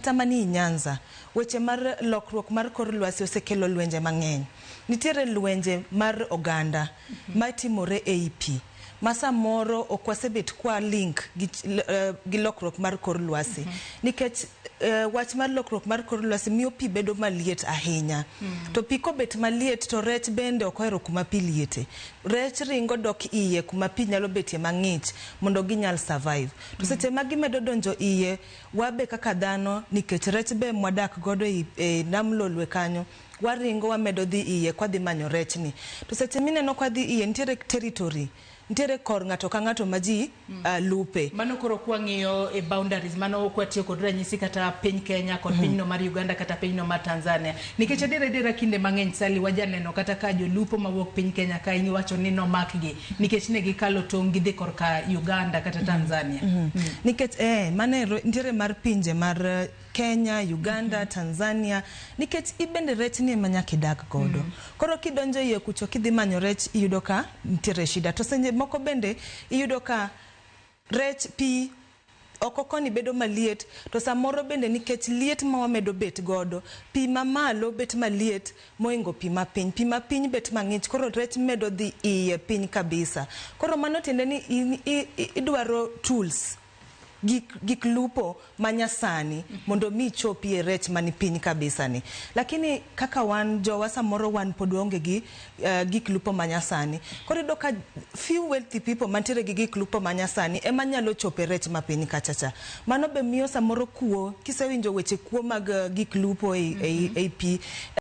Kata mani Nyanza, weche mar lokruok mar kor lwasi osekelo lwenje mang'eny. Nitiere lwenje mar oganda matimore ei pi ma samoro ok wasebet kwa link gi lokruok mar kor lwasi nikech wach mar lokruok mar kor lwasi miyo pi bedo maliet ahinya. To pi kobet maliet to rech bende ok ohero kuma pi liete. Rech ringo dok iye kuma pi nyalo betie mang'ich mondo ginyal survive. To seche ma gimedo donjo iye, wabe kaka dhano, nikech rech be mwadak godo e nam Lolwe kanyo, waringo wamedo dhi iye kwadhi manyo rech ni. To seche mineno kwadhi iye, nitiere territory, nitiere kor ng'ato ka ng'ato ma ji lupe. Mano koro kwang'iyo e boundaries, mano kwatiyo kod ranyisi kata piny Kenya kod pinyno mar Uganda kata pinyno mar Tanzania. Nikech adiera adiera, kinde mang'eny, Sally, wajaneno kata ka jolupo mawuok piny Kenya ka iwacho ni nomakgi nikech ne gikalo tong' gidhi korka Uganda kata Tanzania. Nikech mano ero nitiere mar pinje mar Kenya, Uganda, Tanzania, nikech ibende rech ni ema nyaka idag godo. Koro kidonjo iye kucho kidhi manyo rech, iyudo ka nitiere shida. To seche moko bende iyudo ka rech pi oko koni bedo maliet, to samoro bende nikech liet ma wamedo bet godo, pi mamalo bet maliet moingo pi mapiny, pi mapiny bet mang'ich, koro rech medo dhi iye piny kabisa. Koro mano tiende ni idwaro tools, gik lupo manyasani mondo mi ichopie rech mani piny kabisa ni. Lakini kaka wan jowa, samoro wan pod waonge gi gik lupo manyasani. Koro iyudo ka few wealthy people mantiere gi gik lupo manyasani ema nyalo chope rech mapiny kachacha. Mano be miyo samoro kuo, kisewinjo weche kuo mag gik lupo ei pi.